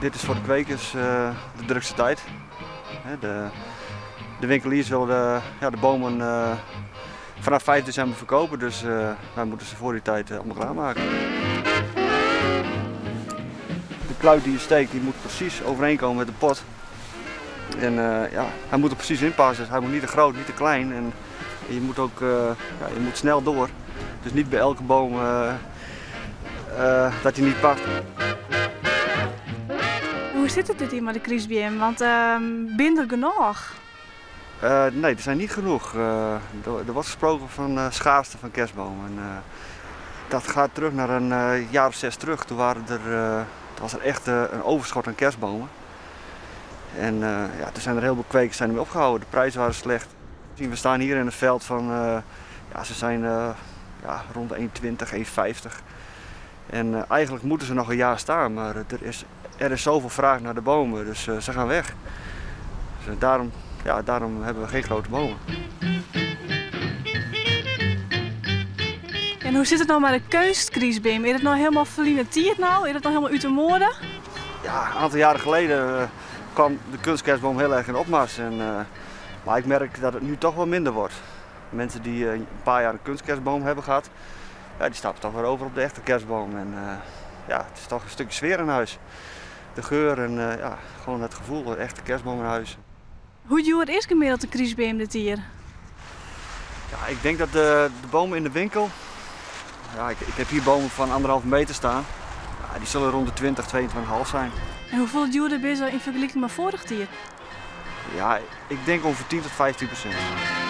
Dit is foar de kwekers de drukste tijd. De, de winkeliers willen de, ja, de bomen vanaf 5 december verkopen, dus wij moeten ze voor die tijd allemaal klaarmaken. De kluit die je steekt, die moet precies overeenkomen met de pot. En ja, hij moet er precies in passen, dus hij moet niet te groot, niet te klein. En je moet ook ja, je moet snel door. Dus niet bij elke boom dat hij niet past. Hoe zit het dit hier met de krystbeam? Want binne der genôch? Nee, er zijn niet genoeg. Er wordt gesproken van schaarste van kerstbomen. En dat gaat terug naar een jaar of 6 terug. Toen was er echt een overschot aan kerstbomen. En ja, toen zijn er heel veel kwekers zijn ermee opgehouden. De prijzen waren slecht. We staan hier in het veld van, ja, ze zijn ja, rond de 1,20, 1,50. En eigenlijk moeten ze nog een jaar staan, maar er is zoveel vraag naar de bomen, dus ze gaan weg. Dus daarom, ja, daarom hebben we geen grote bomen. En hoe zit it no mei de keunstkrystbeam? Is it no hielendal ferline tiid no? Is it no hielendal út de moade? Ja, een aantal jaren geleden kwam de kunstkerstboom heel erg in opmars. En, maar ik merk dat het nu toch wel minder wordt. Mensen die een paar jaar een kunstkerstboom hebben gehad, ja, die stappen toch weer over op de echte kerstboom. En ja, het is toch een stukje sfeer in huis. De geur en ja, gewoon het gevoel, een echte kerstboom in huis. Hoe duur is gemiddeld de krystbeam dit jier? Ja, ik denk dat de bomen in de winkel, ja, ik heb hier bomen van 1,5 meter staan. Ja, die zullen rond de 20, 22,5 zijn. En hoefolle djoerder binne se yn fergeliking mei foarich jier? Ja, ik denk ongeveer 10 tot 15%.